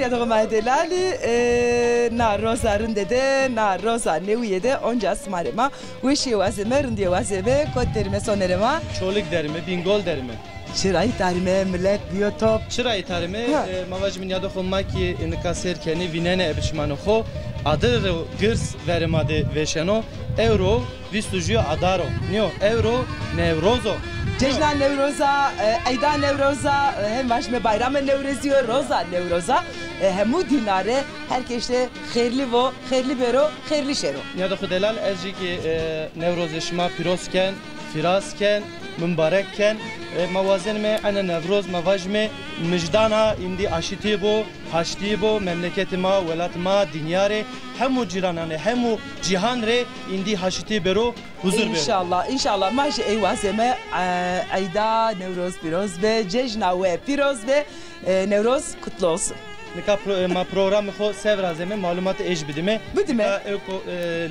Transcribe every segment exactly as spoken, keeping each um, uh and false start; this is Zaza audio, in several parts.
Nîyadoxê ma delalî, e, na roza rinde de, na roza newîye de, onca sima rê ma weşîye wazeme, rindîye wazeme, kot derime sonerê ma? Çolig derime, Bîngol derime. Çira îta rime, milet bîyo top. Çira îta rime? Ha. E, ma vajîme nîyadoxê ma kî nika sêr kenê, vînenê ebe çimanê xo. Adir ro girs verê ma de vêşeno. Ewro vîst û jû adar o. Nîyo, ewro Newroz o. Cejna Newroza, e, eyda Newroza, e, hem vajîme bayramê Newrozî yo, roza Newroza, e, hemû dîna rê her kesî xêrlî vo, xêrlî bêro, xêrlî şêro. Nîyadoxê delal, ez jî kî, e, Newrozê şima pîroz ken, fîraz ken, mimbarek ken. E, ma wazenîme ene Newroz ma vajîme mijdana îndî aşîtî bo, haştî bo, memleketê ma, welatê ma, dinya rê, hemû cîranan rê, hemû cîhan rê îndî haştî bêro, huzur bêro. Înşallah, înşallah. Ma jî ey wazeme, e, eyda Newroz pîroz be, cejna we pîroz be, e, Newroz kutlu olsun. Nika pro-, e, ma programê xo se virazeme, malumatê ey jî bidîme. Bidîme. Nika ewko, e,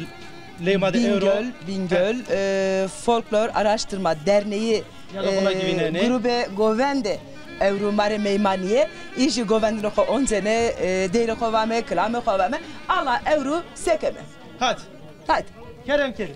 leyê ma de ewro. Bingöl, Bingöl, e, Folklor Araştırma Derneği, e, grubê govende ewro ma rê meymanî yê. Î jî govendunê xo oncenê, e, deyrê xo vame, kilamê xo vame. Ala ewro sekeme. Hadi. Hadi. Kerem kerem.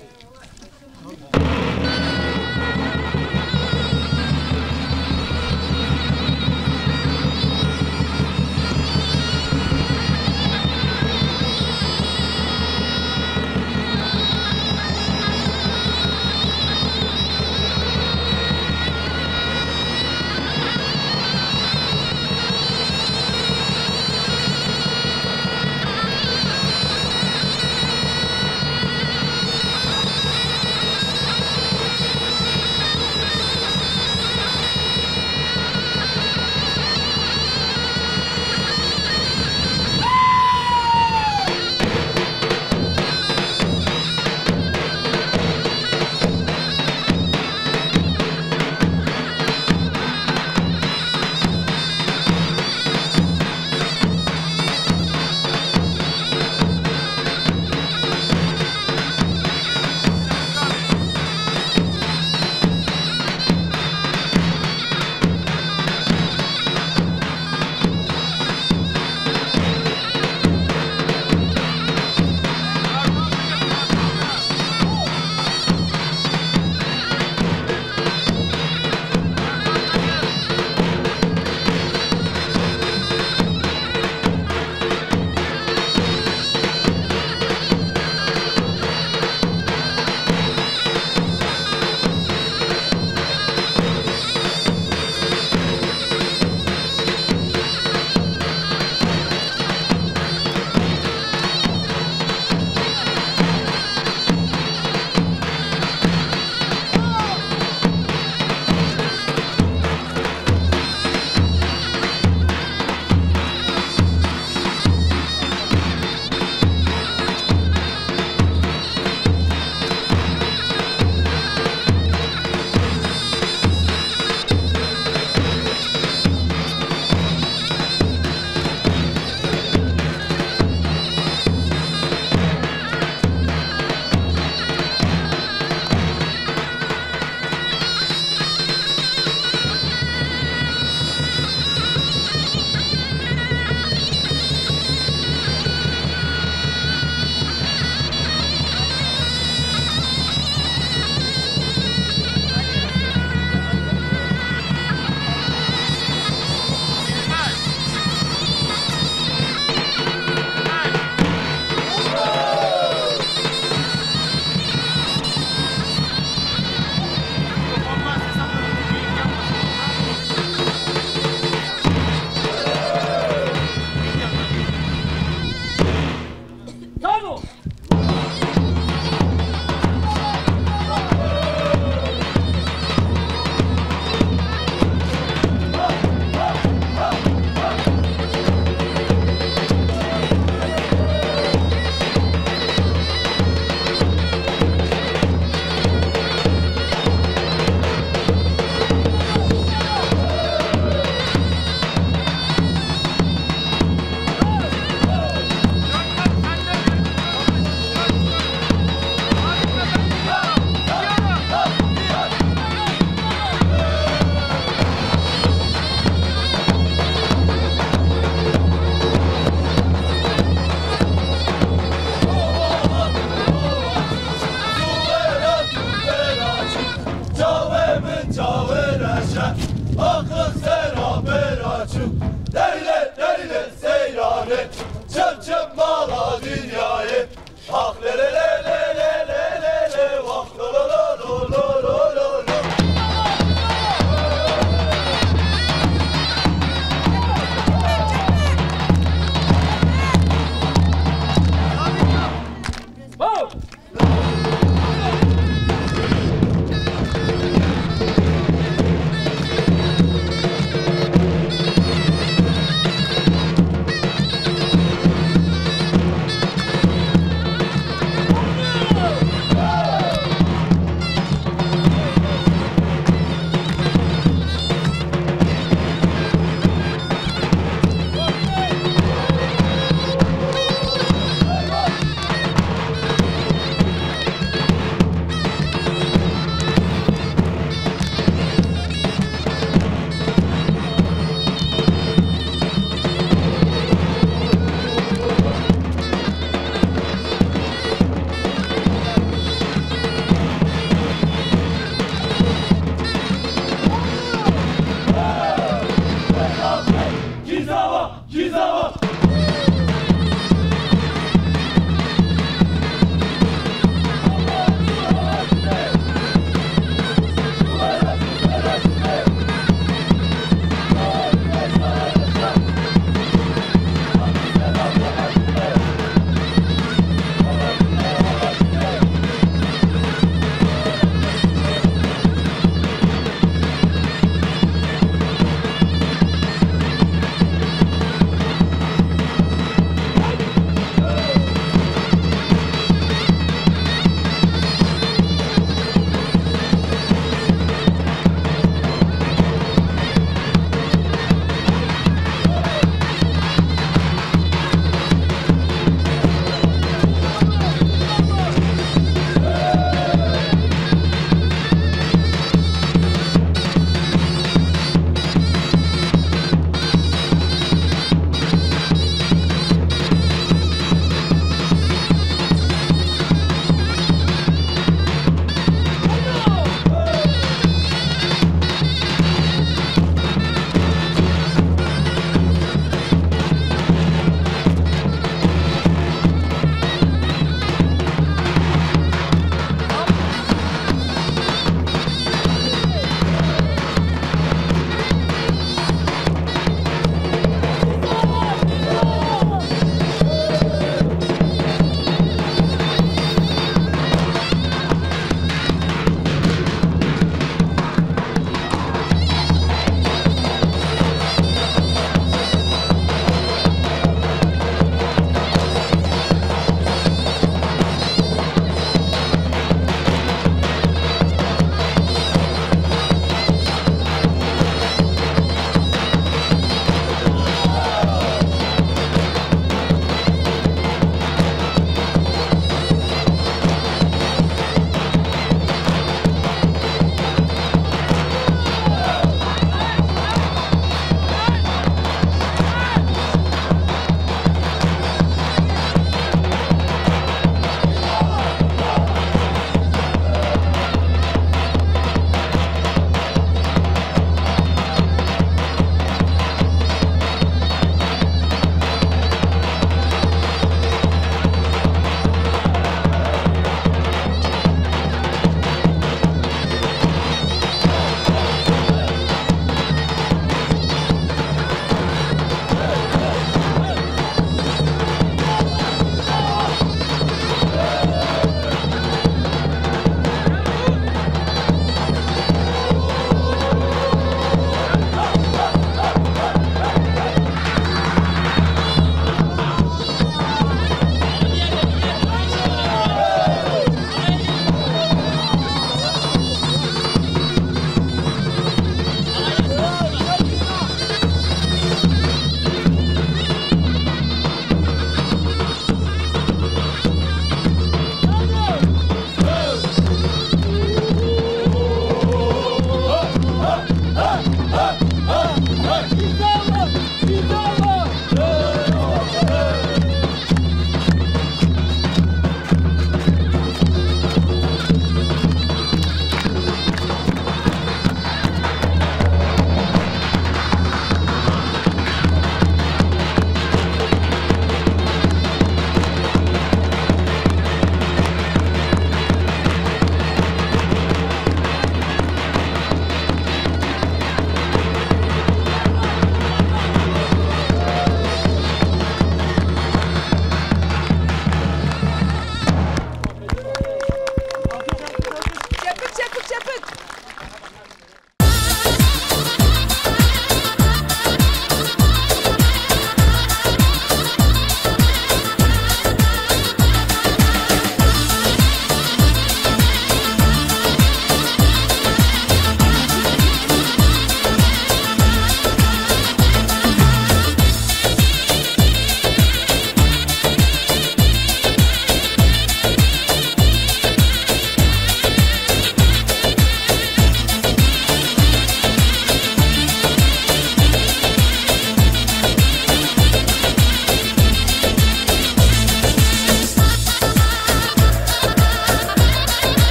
Hakkın sera pera çu, leylet leylet seyrane, çep çep mala dinyayê. Ah le le le le le le le le, vah lo lo lo lo lo lo lo lo.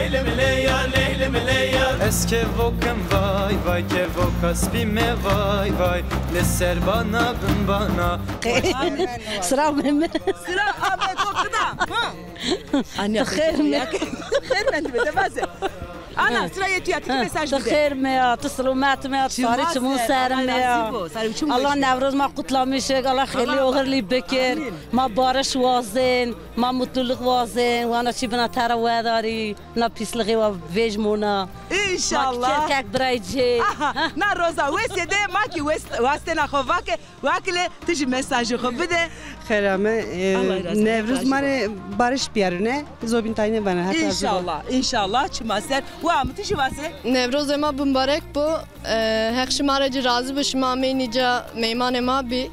Leylim leya, leylim leya. Ez kevokim vay vay, kevoka spî me vay vay. Li ser bana bin bana. Sira Mehmet. Sira Ahmet o kida. Ha? Anne, xêr me. Xêr mendî be, de vaze. Ana, sira yê tu ya, ti kî mesaj bide. Xêr me ya, tu silomet me ya, tu sarê çimûn ser me ya. Allah Newroz ma qutlamış, Allah xêrlî oxirlî bikir. Ma barış wazên, ma mutluluk wazên, wana çî bina te ra wedarî, na pîslixê wa vêj mona. Înşallah. Ma kî kek biraycê. Aha, na roza wesê de ma kî wes-, wastena xo vake. Wakile, ti jî mesajê xo bide. Xêr ame, e, Newroz ma rê barış biyarine, zobîn tayîne bana. Înşallah, înşallah, çima ser. Wa mi ti jî vase. Newrozê ma bimbarek bo. E, Heq şima rê jî razî bo, şima ameyî nîca meymanê ma bî.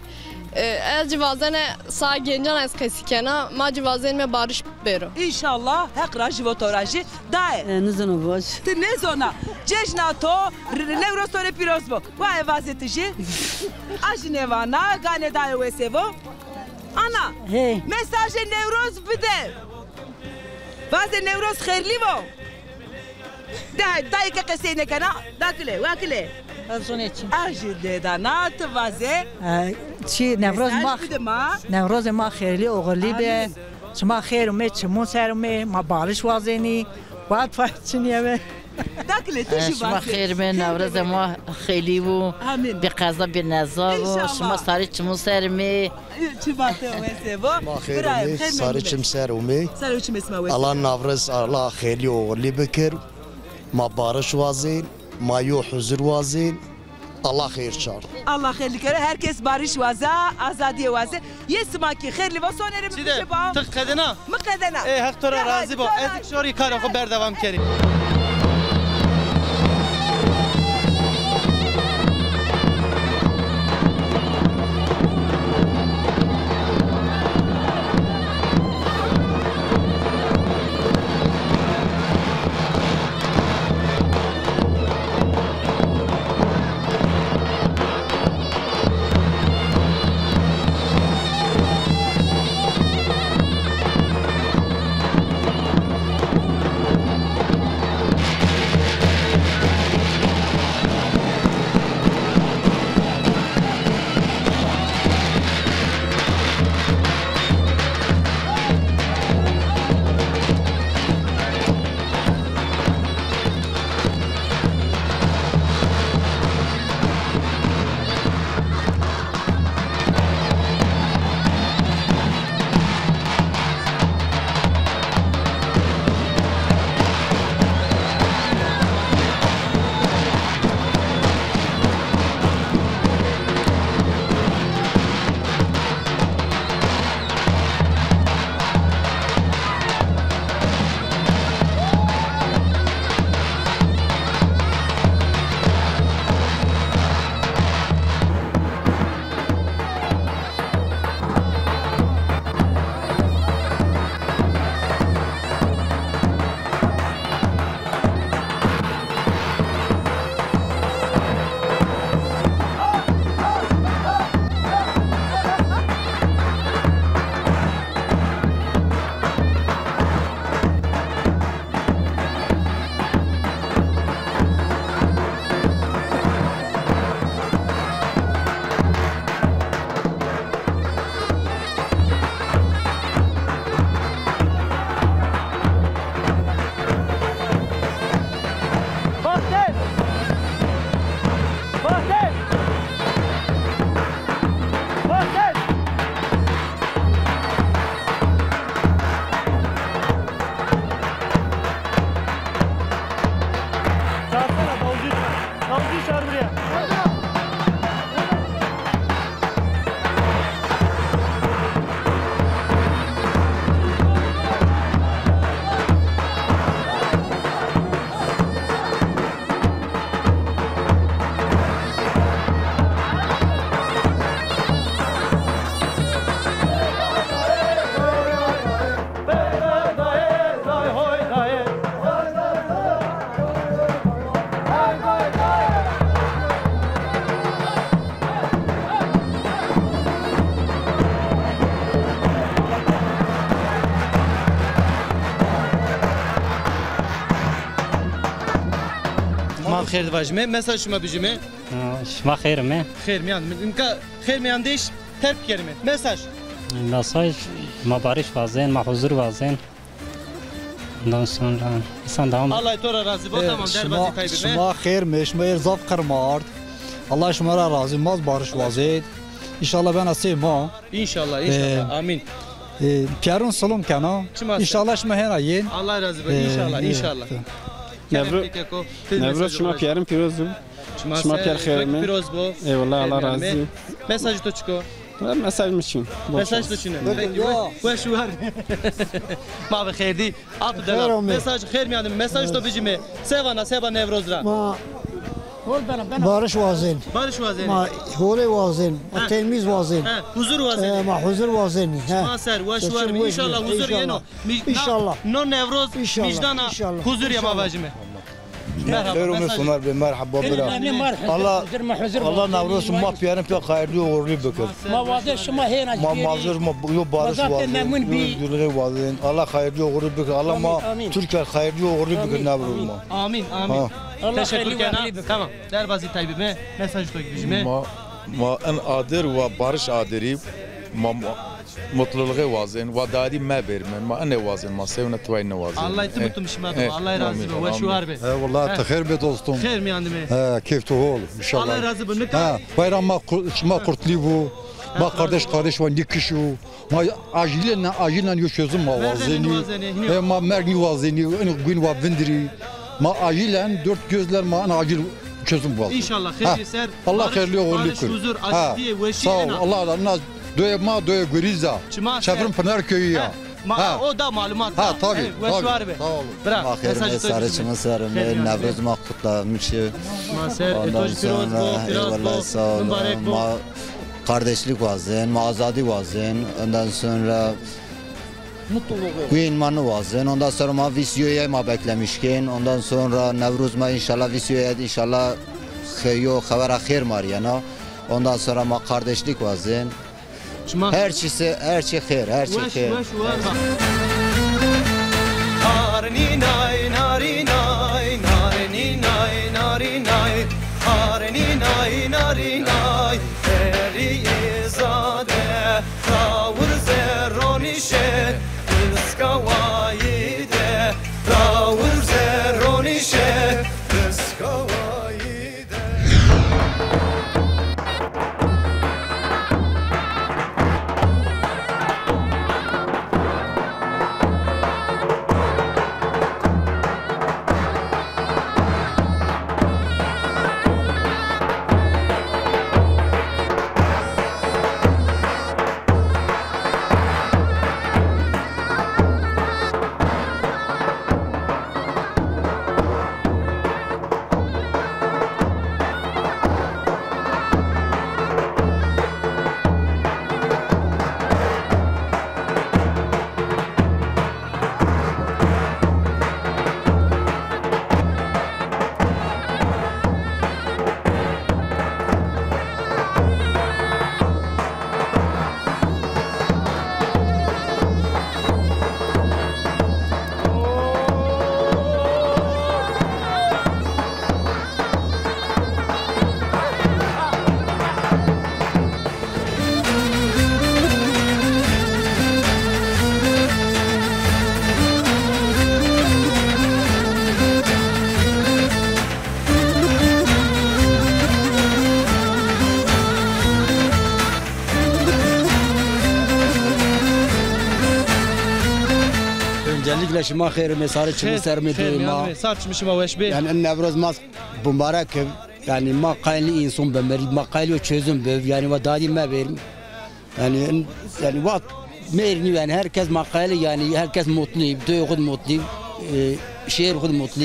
E, ez jî vazene sa gencan ez qesî kena, ma jî wazên me barış bêro. Înşallah, Heq ra jî vo to ra jî. Daye. E, nizano vaj. Ti nêzona. Cejna to, r-, r-, Newroz to rê pîroz bo. Wa e vaze ti jî. A jî nêvana, ganê daye wesê vo. Ana, hey, mesajê Newroz bide. Vaze Newroz xêrlî vo. De hay, dayê ke qesey nêkena, dakile, wakile. Ez zonê çi. A jî nêdana, ti vaze. E, çi, Newroz ma, mesaj bide ma. Newrozê ma xêrlî, oxirlî be. Amîn. Çima xêr umê, çimûn ser umê, ma barış wazenî. Wa pay çinîye be. Dakile, tu jî vasê. Şima xêr mê, Newrozê ma xêlî bû. Amîn. Bi qeza bi neza bû. Înşallah. Şima sarî çimû ser mê. Çi vate wese bo. Ma xêr mê, sarî çim ser mê. Sarî çim sima wese. Allah Newroz, Allah xêlî oxirlî bikir. Ma barış wazên, ma yo huzur wazên. Allah xêr çar. Allah xêrlî kero. Herkes barış waza, azadîye waze. Yê sima kî xêrlî va, sonerê mi bişe ba. Ti qedena? Mi qedena. Ê, Heq to ra razî bo. Ez şorî karê xo berdewam kerî. Çağırsana davulcu. Davulcu çağır buraya. Ma xêr di vajime, mesaj şima bijime. Ha, şima xêr ime. Xêr miyan, imka xêr miyan deş terk kerime. Mesaj. Mesaj, ma barış vazen, ma huzur vazen. Ondan sonra insan devam. Allah to ra razî bo, e, tamam, şima, derbazî kaybetme. Şima xêr me, şima êr zaf qirma ard. Allah şima ra razî, ma barış vazêd. İnşallah bena sey ma. İnşallah, inşallah. E, amin. E, piyarun silom kena. İnşallah şima hena yên. Allah razî bo. E, inşallah, e, inşallah. Newro-, Newroz şima piyarun pîroz bo. Şima ser pîyar xêr me. Pîroz bo. Eyvallah, Allah razî. Mesaj to çik o? Mesaj mi çin. Mesaj to çin. Peki, weş war. Ma bi xêr dî. Ap dela. Mesaj xêr miyan, mesaj to bijime. Se vana seba Newroz ra. Ma barış wazên. Barış wazên. Ma hore wazên. Ma temiz wazên. He, huzur wazên. He, ma huzur wazên. He. Ma ser weş war. İnşallah huzur yeno. İnşallah. No Newroz mijdana huzur ya ma vajime. Merhaba. Xêr ûmê sonar be, merhaba bira. Allah, Allah Newroz ma pîyerin pîya xeyrlî û uğurlî bikir. Ma wazê şima hêna. Ma mazur ma yo barış wazê. Yo dûrê wazê. Allah xeyrlî û uğurlî bikir. Allah ma Türkiye xeyrlî û uğurlî bikir Newroz ma. Amin, amin. Teşekkür kena. Tamam. Derbazî taybî me, mesaj to bijime. Ma, ma en adir wa barış adirî. Ma, ma Mutluluğu wazên, wa dadî mebêrme. Ma ine wazên, ma sewna tuway newazên. Allah ti mutum şima do. Allah razı olsun. Weş û war be. Eyvallah, ti xêr be dostum. Xêr mîyan dime. He, keyf tu hol, inşallah. Allah razı olsun. Ha, bayram ma ku-, şima kurtli bu. Ma kardeş kardeş wa nikiş bu. Ma acilen, acilen yo çözüm ma wazenî. E, ma merg nîwazenî, ino gün wa vindirî. Ma acilen dört gözler ma en acil çözüm wazenî. İnşallah, xêrî ser. Allah xêrlî oğurlî kur. Barış, huzur, aşitîye, weşîye. Sağ ol. Allah da na doyê ma doyê Gurîz a. Çevrîn Pınar köyü ya. Ma o da malumat. Ha, tabii, weş war be. Sağ olun. Bira, mesajê to sarê çimin ser, Newroz ma kutlamış. Ma ser, e to jî pîroz bo, pîroz bo, eyvallah, sağ olun. Mubarek bo. Ma kardeşlik wazên, ma azadî wazên. Ondan sonra Mutluluğu. Guên ma nêwazên. Ondan sonra ma vîst yo yay ma beklemiş kên. Ondan sonra Newroz ma inşallah vîst yo yay inşallah xe-, yo xebera xêr ma rî yena. Ondan sonra ma kardeşlik wazên. Çima? Her çisi, her çi xêr, her çi xêr. Weş, weş, weş. Narinî nay, narinî nay, narinî nay, narinî nay. Narinî nay, narinî nay, herî zade. Rawir zerronîşe, iskawayî de. Rawir zerronîşe, iskawayî de. Öncelikle şima xêr ûmê, sarê çimû ser ûmê, doyê ma. Sar çimû şima weş bê. Yani in Newroz ma mubarek. Yani ma qayîl nî însan bimirî, ma qayîl yo çözüm bib, yani wa dadî mebêrim. Yani, yani wa mêr nî, yani herkes ma qayîl, yani herkes mutlu, doyê xwu mutlu, e, şêr xwu mutlu.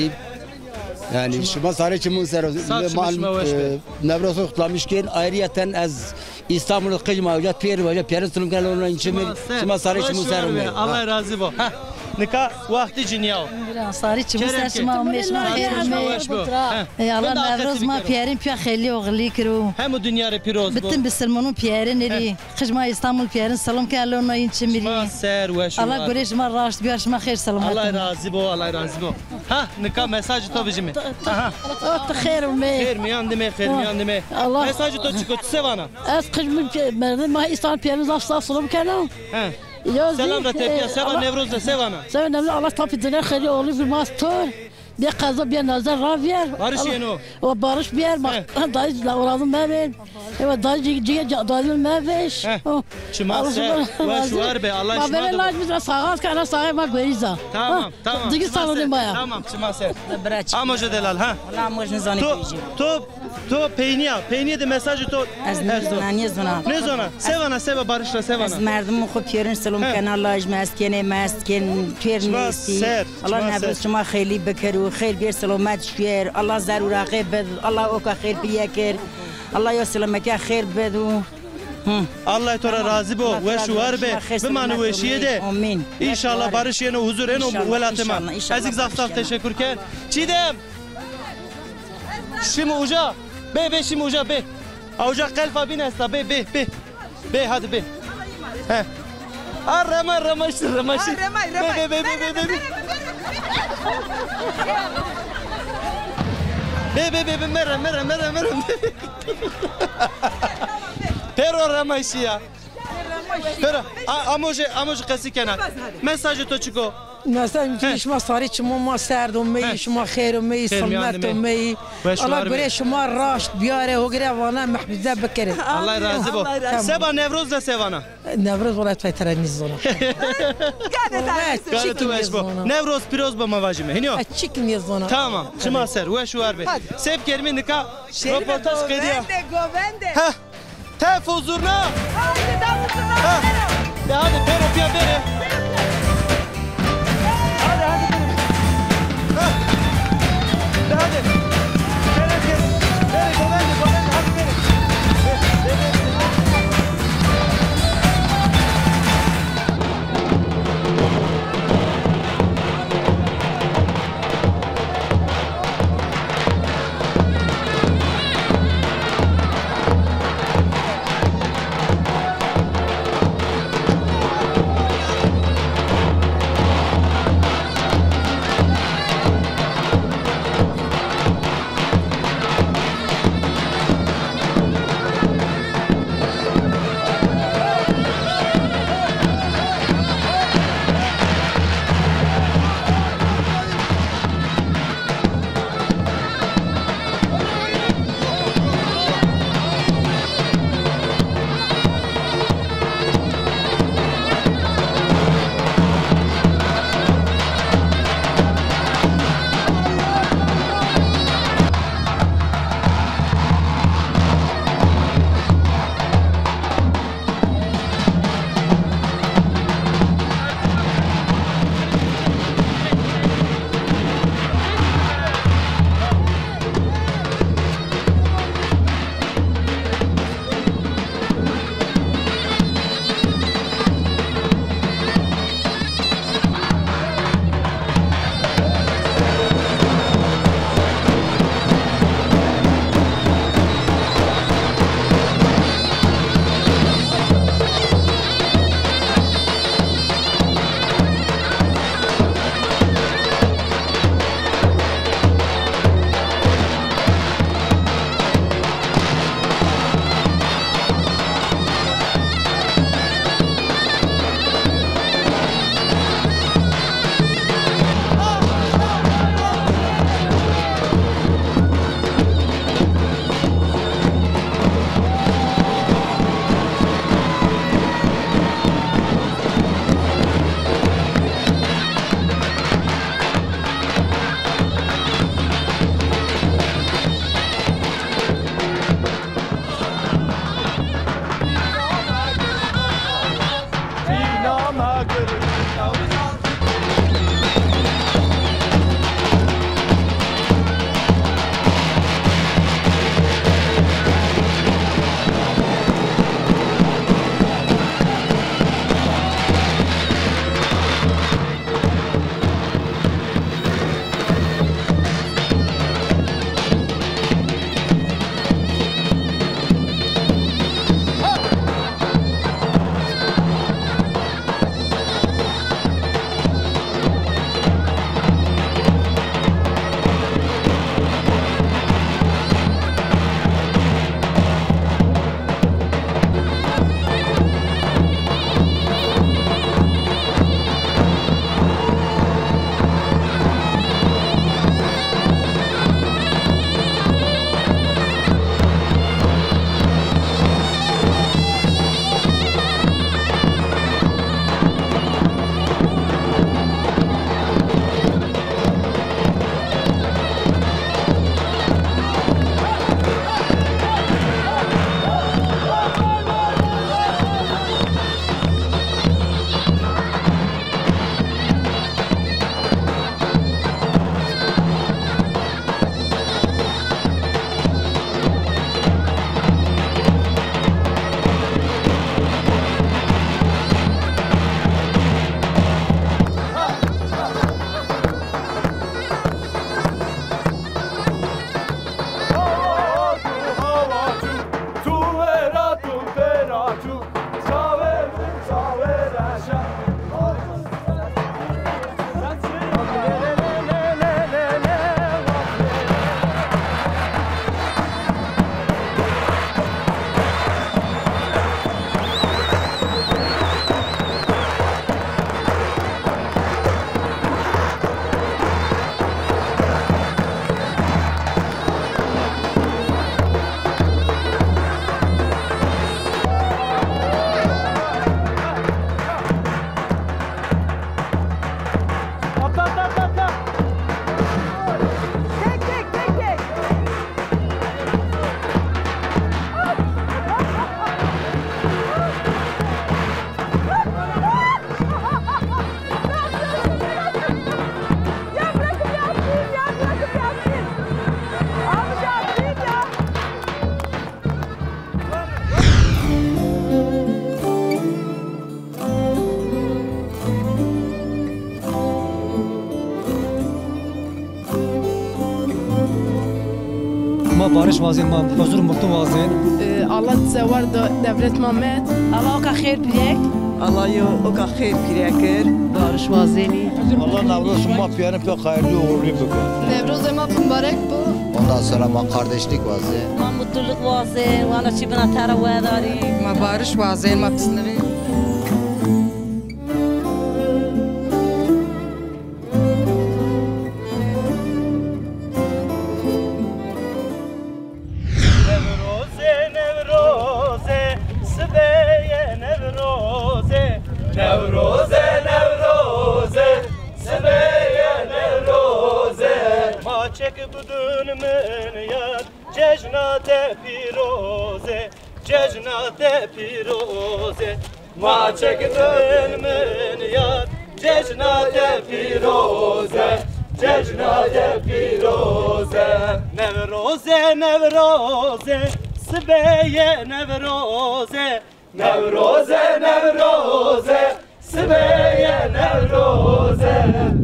Yani şima sarê çimû ser o. Sar çimû şima weş bê. E, Newroz xwu kutlamış kên. Ayrıyeten ez İstanbul'da qij ma uca, pêr uca, pêrin silom kena lona înçimir. Şima sarê çimû ser ûmê. Allah razı bo. Heh. Nika wextî cinîya o. Sarê çimû ser şima ûmê, şima xêr ûmê. Weş bo. Ey Allah, Newroz ma pîyerin pîya xeylî oxirlî kiro. Hemû dinya rê pîroz bo. Bitin bisilmonû pîyerin rî. Qij ma Îstanbul pîyerin silom kena lona înçimir. Şima ser weş. Allah gurê şima raşt biyar, şima xêr selamet. Allah razı bo, Allah razı bo. Ha, nika mesajê to vijîme. Aha. O, ti xêr ûmê. Xêr mîyan dime, xêr mîyan dime. Allah. Mesajê to çik o, ti se vana? Ez qij min pê-, merdim ma Îstanbul pîyerin zaf zaf silom kena. He. Selam ra tepîya, seba Newroz de se vana? Seba Newroz, Allah tapî dine xeylî oxirlî kir ma tor. Bê qeza, bê naze ravêr. Barış yeno. O barış bêr, bak, dayı la uğradım ben. Evet, dayı cige, cige, dayı mevêş. Çima ser, weş war be, Allah şima de. Ma bere laj bizra sağa, kana sağa ma Gurîz a. Tamam, tamam. Digi salonê ma ya. Tamam, çima ser. Ama je delal, ha. Wala ama je nizanî. To, to, to peynîya, peynîye de mesajê to. Ez nêzona, nêzona. Nêzona. Se vana, seba Barış ra se vana? Ez merdimê xo pîyerin silom kena, laj mi est kenê, mi est kên, pîyer nêstî. Allah Newroz şima xeylî bikir û xeyr bêr, silomet şuyer. Allah zer û raqê bid. Allah oka xeyr pîye kir. Allah yo silametiya xeyr bid û. Hı. Allah to ra razî bo, weş û war be. Bimane weşîye de. Amîn. Înşallah barış yeno, huzur êno welatê ma. Ez zî zaf zaf teşekur ken. Çiğdem! Şîme uca. Bê, bê, şîme uca, bê. A uca qelfa bîn esta, bê, bê, bê. Bê, hadi bê. He. A rema, rema, işte rema, işte. Remay, remay. Bê, bê, bê, bê, bê, bê. Bê, bê, bê, bê, mere, mere, mere, mere. Pêro rema şîya. Pera, a, amo jî, amo jî qesî kena. Mesajê to çik o? Mesela, şima sarê çimon ma serd omeyî, şima xêr omeyî, silmet omeyî. Allah gurê şima raşt biyare, ho gurê vana mehbûze bikere. Allah razî bo. Seba Newroz de se vana? Newroz wela tay tera nîzona. Gane tu weş bo. Newroz pîroz bo ma vajîme. Hînî yo? Çik nîzona. Tamam. Şima ser, weş û war bê. Se bikerîme nika, roportaj qedîya. Govende, govende. Heh. Tef û zurna! Haydi, tef û zurna! Ha! De hadi, pêro pîya bêrê. Hadi, hadi, bêrê. Ha! De hadi. Bêrê, bêrê. Bêrê, govende, govende, hadi bêrê. Bê, bê, bê. Barış wazên, ma huzur mutlu wazên. E, Allah zewar de devlet ma met. Allah oka xêr pirek. Allah yo oka xêr pirek kir. Barış wazenî. Allah Newroz ma pîyerin pê xeyrlî û uğurlî biko. Newrozê ma pî mubarek bo. Ondan sonra ma kardeşlik wazên. Ma mutluluk wazên, wana çî bina tera wedarî. Ma barış wazên, ma pislivî. Newroze, Newroze, sibeye Newroze. Newroze, Newroze, sibeye Newroze. Ma çek bidin min yar, cejna te pîroze. Cejna te pîroze, ma çek bidin min yar. Cejna te pîroze, cejna te pîroze. Newroze, Newroze, sibeye Newroze. Newroze, Newroze, sibeye Newroze.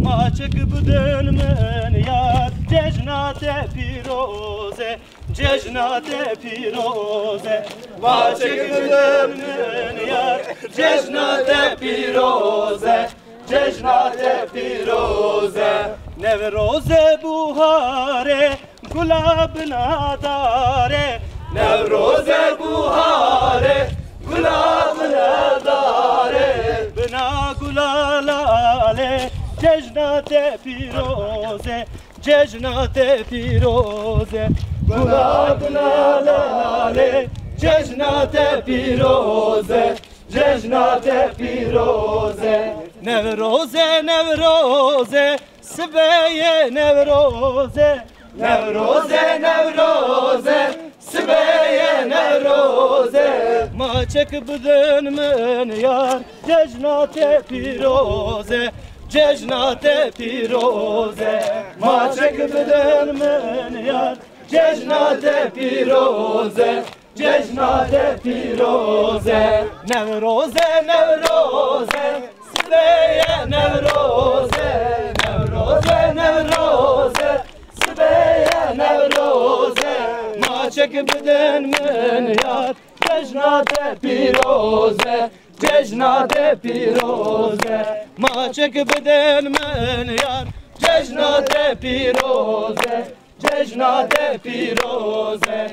Ma çek bidin min yar, cejna te pîroze. Cejna te pîroze, ma çek bidin min yar. Cejna te pîroze, cejna te pîroze. Newroze buhare, gula bina dare. Newroze buhare, gula bina dare. Bina gula lale, cejna te pîroze. Cejna te pîroze, gula gula lale, cejna te pîroze, cejna te pîroze. Newroze, Newroze, sibeye Newroze. Newroze, Newroze, sibeye Newroze. Ma çek bidin min yar, cejna te pîroze. Cejna te pîroze, ma çek bidin min yar. Cejna te pîroze, cejna te pîroze. Newroze, Newroze, sibeye Newroze. Newroze, Newroze, sibeye Newroze. Ma çek bidin min yar, cejna te pîroze. Cejna te pîroze, ma çek bidin min yar. Cejna te pîroze, cejna te pîroze.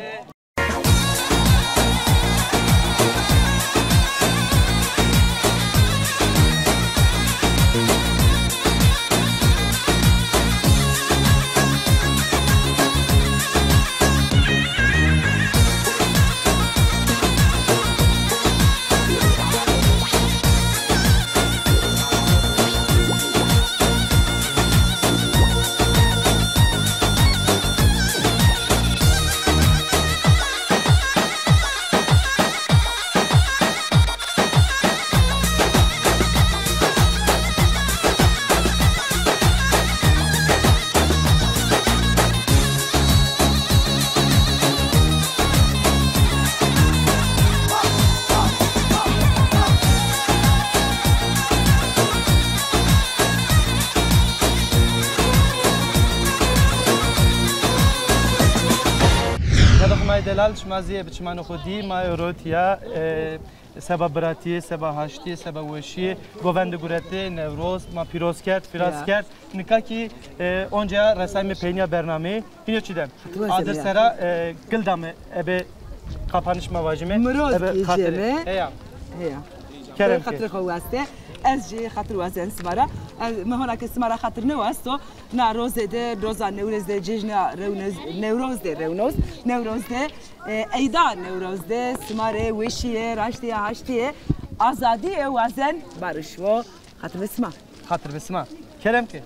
Xelq may delal, şima zî bi çimanê xo dî, ma ewro tîya, e, seba biratîye, seba haştîye, seba weşîye, govende guretê, Newroz ma pîroz kerd, fîraz kerd. Nika kî, e, onca resayme peynîya bernameyî. Hînî yo çî de. Adir sera, e, gil dame, ebe kapanış ma vajîme. Miroz ebe xatirê. Heya. Heya. Kerem ke. Xatirê xo waste. Ez jî xatir wazen sima ra. Ez, mi hona ke sima ra xatir nêwasto. Na roze de, roza Newroz de, cejna Rewnoz, Newroz de, Rewnoz, Newroz de, e, eyda Newroz de, sima rê weşîye, raştîye, haştîye, azadîye wazen, barış vo. Xatir be sima. Xatir be sima. Kerem ke.